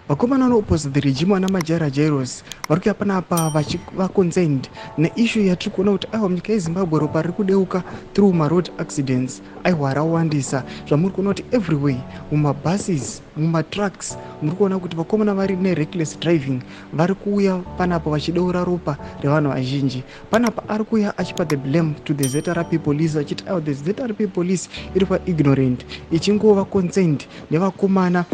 Vakomana vanoopposa the regime, vana Majaira Jairos, vari kuuya panapa vachiva concerned neissue yatiri kuona kuti aiwa, munyika yeZimbabwe ropa riri kudeuka through maroad accidents, aiwa, rawandisa. Zvamuri kuona kuti everywhere, mumabuses, mumatrucks, muri kuona kuti vakomana vari nereckless driving vari kuuya panapa vachideura ropa revanhu vazhinji. Panapa ari kuuya achipa the blame to the ZRP police, achiti aiwa, the ZRP police iri paignorant, ichingova concerned nevakomana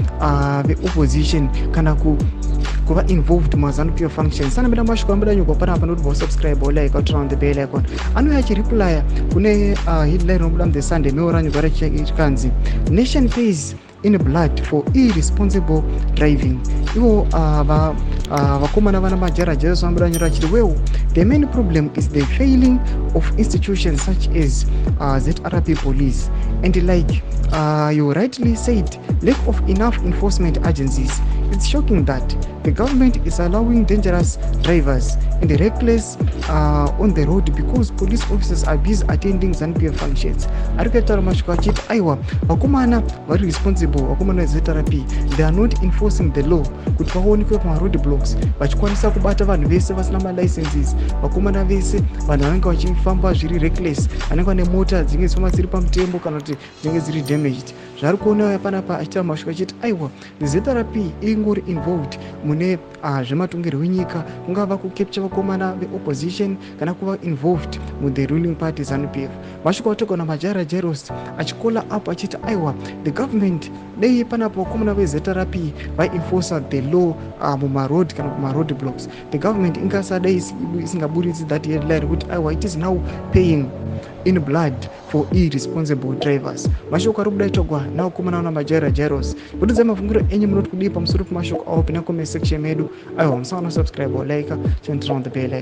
veopposition kana kuva involved mumaZANU PF functions. Sanamira mashoko amuda nyogwa panapa nokuti vasubscribe, olike, turn on the bell icon. Anouya achireplya kune headline inobuda muThe Sunday Mail, ranyogwa richikanzi "Nation pays in blood for irresponsible driving". Ivo vakomana vana Majaira Jairos vanobuda nyora achiti, "Well, the main problem is the failing of institutions such as ZRP police and, like you rightly said, lack of enough enforcement agencies. It's shocking that the government is allowing dangerous drivers and reckless on the road because police officers are busy attending ZANU PF functions." Ari kuitaura mashoko achiti aiwa, vakomana vari responsible, vakomana veZRP, they are not enforcing the law kuti vaonekwe pamaroad blocks vachikwanisa kubata vanhu vese vasina malicenses, vakomana vese, vanhu vanenge vachifamba zviri reckless, vanenge vane mota dzinenge dzifamba dziri pamutemo kana kuti dzinenge dziri damaged. Zvaari kuona panapa achitaura mashoko achiti aiwa, ZRP ingori involved mune zvematongerwo enyika, kungava kucapture vakomana veopposition kana kuva involved muthe ruling party ZANU PF. Mashoko atogona Majaira Jairos achicalla up achiti aiwa, the government dei panapa vakomana veZRP vaienforca the law mumaroad kana kumaroad blocks, the government ingasadai isingaburitsi that headline kuti aiwa, it is now paying in blood for irresponsible drivers. Mashoko ari kudaitogwa navakomana vana Majaira Jairos. Kududzai mafungiro enyu, munoti kudii pamusoro pemashoko avo? Pina comment section medu. Aiwa, musawana subscribe or like, turn on the bell icon.